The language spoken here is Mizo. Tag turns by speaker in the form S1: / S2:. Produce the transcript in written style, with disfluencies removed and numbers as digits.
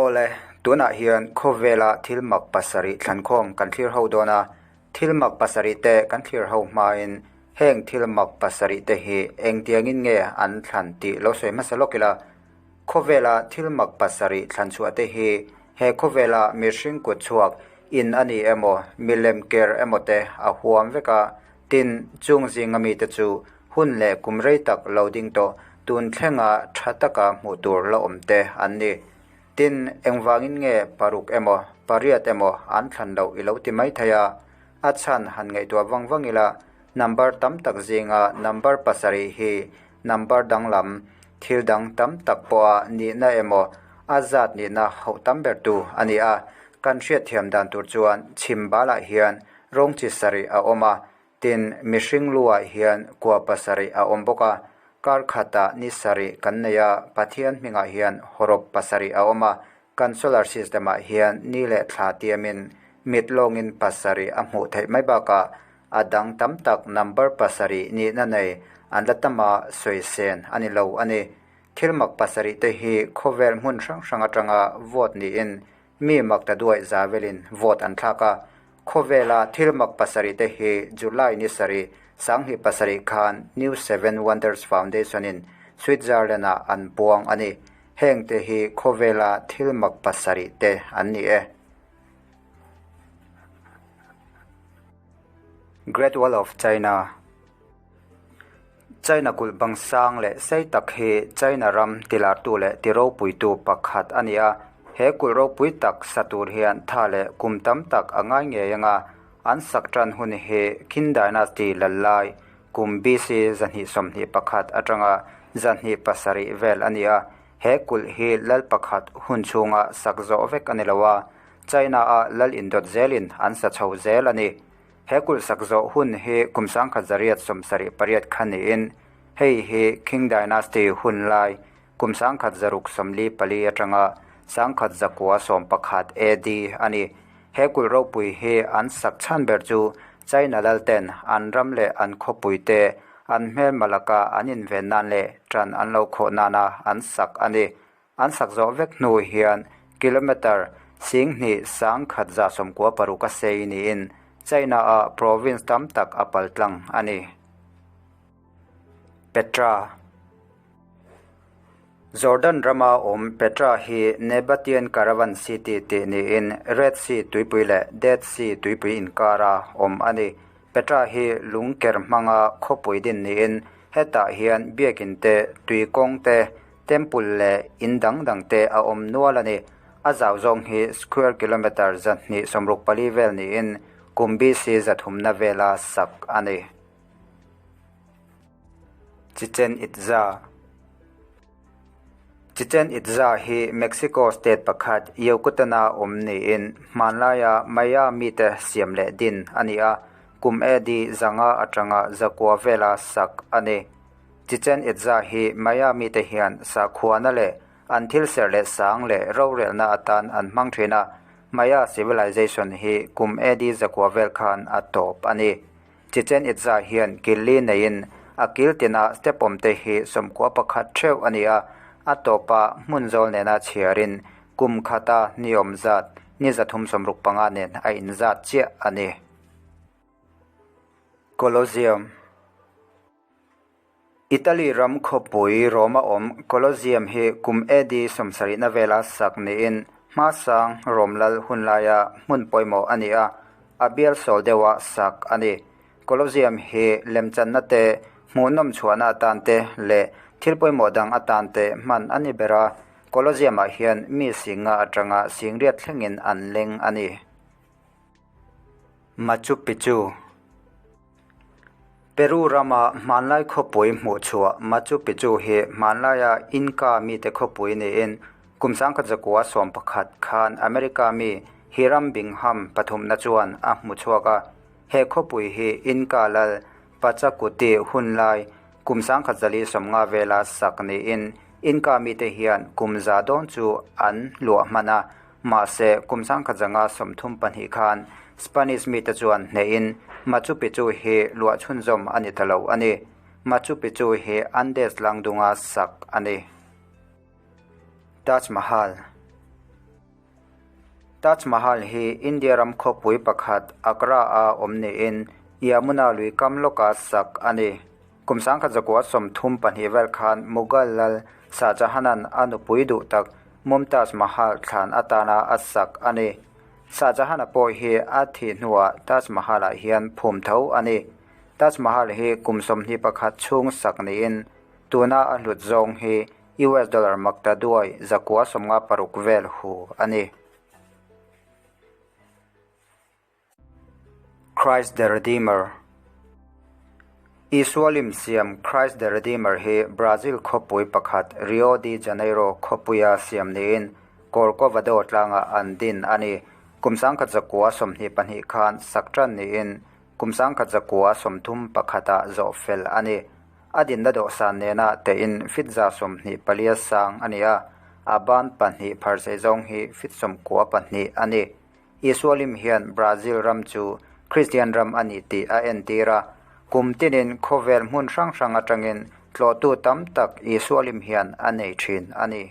S1: Awle, tunah hian khawvela thil mak pasarih thlankhawm kan thlir ho dawn a, thil mak pasarih te kan thlir ho hmain heng thil mak pasarih te hi engtiangin nge an thlan tih lo sawi hmasa lawk ila. Khawvela thil mak pasarih thlan chhuah te hi he khawvela mihring kut chhuak in a ni emaw milem ker emaw te a huam vek a, tin chung zinga mite chu hun leh kum rei tak lo ding tawh tun thlenga tha taka hmuh tur la awm te an ni. Tin, engvangin nge paruk emaw pariat emaw an thlan loh i lo ti mai thei a, a chhan han ngaihtuah vang vang ila number tam tak zinga number pasarih hi number danglam thil dang tam tak pawha nihna emaw a zat nihna hauh tam ber tu a ni a, kan hriatthiam dan tur chuan chhim balah hian rawng chi sarih a awm a, Tin, mihring luah hian kua pasarih a awm bawk a, kar khatah ni sarih kan nei a, Pathian hmingah hian hawrawp pasarih a awm a, kan solar system ah hian ni leh thla tiamin mit lawngin pasarih a hmuh theih mai bakah a dang tam tak number pasarih nihna nei an la tam a, sawi sen a ni lo a ni. Thil mak pasarih te hi khawvel hmun hrang hrang atanga vote niin mi mak ta duaih za velin vote an thlak a, Khawvela thil mak pasarih te hi July ni sarih, sanghnih pasarih khan New Seven Wonders Foundation in Switzerland ah an puang a ni. Heng te hi khawvela thil mak pasarih te an ni e. Great Wall of China China kulh bang sang leh sei tak hi China ram tilartu leh tiropuitu pakhat a ni a, he kulh ropui tak sa tur hian tha leh kum tam tak a ngai ngei ang a, an sak tan hun hi Qin Dynasty lal lai kum BC 221 atanga 207 vel a ni a, he kulh hi lal pakhat hun chhunga sak zawh vek a ni lo a, China-a lal indawt zelin an sa chho zel a ni. He kulh sak zawh hun hi kum sangkhat zariat sawmsarih pariat kha niin hei hi Qing Dynasty hun lai kum sangkhat zaruk sawmli pali atanga sangkhat zakua sawm pakhat AD a ni. He kulh ropui hi an sak chhan ber chu China lalten an ram leh an khawpui te an hmelma laka an inven nan leh tan an lo khawh nana an sak a ni. An sak zawh vek hnu hian kilometre singhnih sangkhat za sawmkua paruk a sei niin China-a province tam tak a pal tlang a ni. Petra Jordan rama awm Petra hi Nabatean Caravan City tih niin Red Sea tuipui leh Dead Sea tuipui inkara awm a ni. Petra hi lung ker hmanga khawpui din niin hetah hian biakin te, tuikawng te, Temple leh in dang dang te a awm nual a ni. A zau zawng hi square kilometre 264 vel niin kum BC zathumna vela sak a ni. Chichen Itza Chichen Itza hi Mexico state pakhat Yucatan-a awm niin hmanlaia Maya mite siam leh din a ni a, kum AD zanga atanga zakua vela sak a ni. Chichen Itza hi Maya mite hian sakhuana leh an thil serh leh sang leh rorelna atan an hmang thin a, Maya civilization hi kum AD zakua vel khan a tawp a ni. Chichen Itza hian killi neiin a kil tina step awm te hi sawmkua pakhat theuh a ni a, a tawpa hmun zawl nena chhiarin kum khata ni awm zat ni 365 nen a inzat chiah a ni. Colosseum. Italy ram khawpui Rome-a awm Colosseum hi kum AD sawmsarihna vela sak niin hmasang Rome lal hun laia hmun pawimawh a ni a, a bial sawl deuha sak a ni. Colosseum hi lemchanna te, hmuhnawm chhuahna atan te leh thil pawimawh dang atan te hman a ni ber a, Colosseum-ah hian mi singa atanga singriat thlengin an leng a ni. Machu Picchu. Peru rama hmanlai khawpui hmuh chhuah Machu Picchu hi hmanlaia Inca mite khawpui niin kum sangkhat zakua sawm pakhat khan America mi Hiram Bingham pathumna chuan a hmu chhuak a. He khawpui hi Inca lal Pachacuti hunlai kum sangkhat zali sawmnga vela sak niin Inca mite hian kum za dawn chu an luah hman a. Mahse, kum sangkhat zanga 32 khan Spanish mite chuan hnehin Machu Picchu hi luah chhunzawm a ni ta lo a ni. Machu Picchu hi Andes langdunga sak a ni. Taj Mahal. Taj Mahal hi India ram khawpui pakhat Agra-a awm niin Yamuna lui kam lawka sak a ni. Kum 1932 vel khan Mughal lal Shah Jahan-a'n a nupui duh tak Mumtaz Mahal thlan atana a sak a ni. Shah Jahan-a pawh hi a thih hnuah Taj Mahal-ah hian phum tho a ni. Taj Mahal hi kum 21 chhung sak niin tuna a hlut zawng hi US dollar makta duai 956 vel hu a ni. Christ the Redeemer Isua lim siam Christ the Redeemer hi Brazil khawpui pakhat Rio de Janeiro khawpuia siam niin Corcovado tlangah an din a ni. Kum 1922 khan sak tan niin kum 1931 ah zawh fel a ni. A dinna dawhsan nena tein fit 24 sang a ni a, a ban pahnih pharsei zawng hi fit 92 a ni. Isua lim hian Brazil ram chu Kristian ram a ni tih a entir a, kum tinin khawvel hmun hrang hrang atangin tlawhtu tam tak Isua lim hian a nei thin a ni.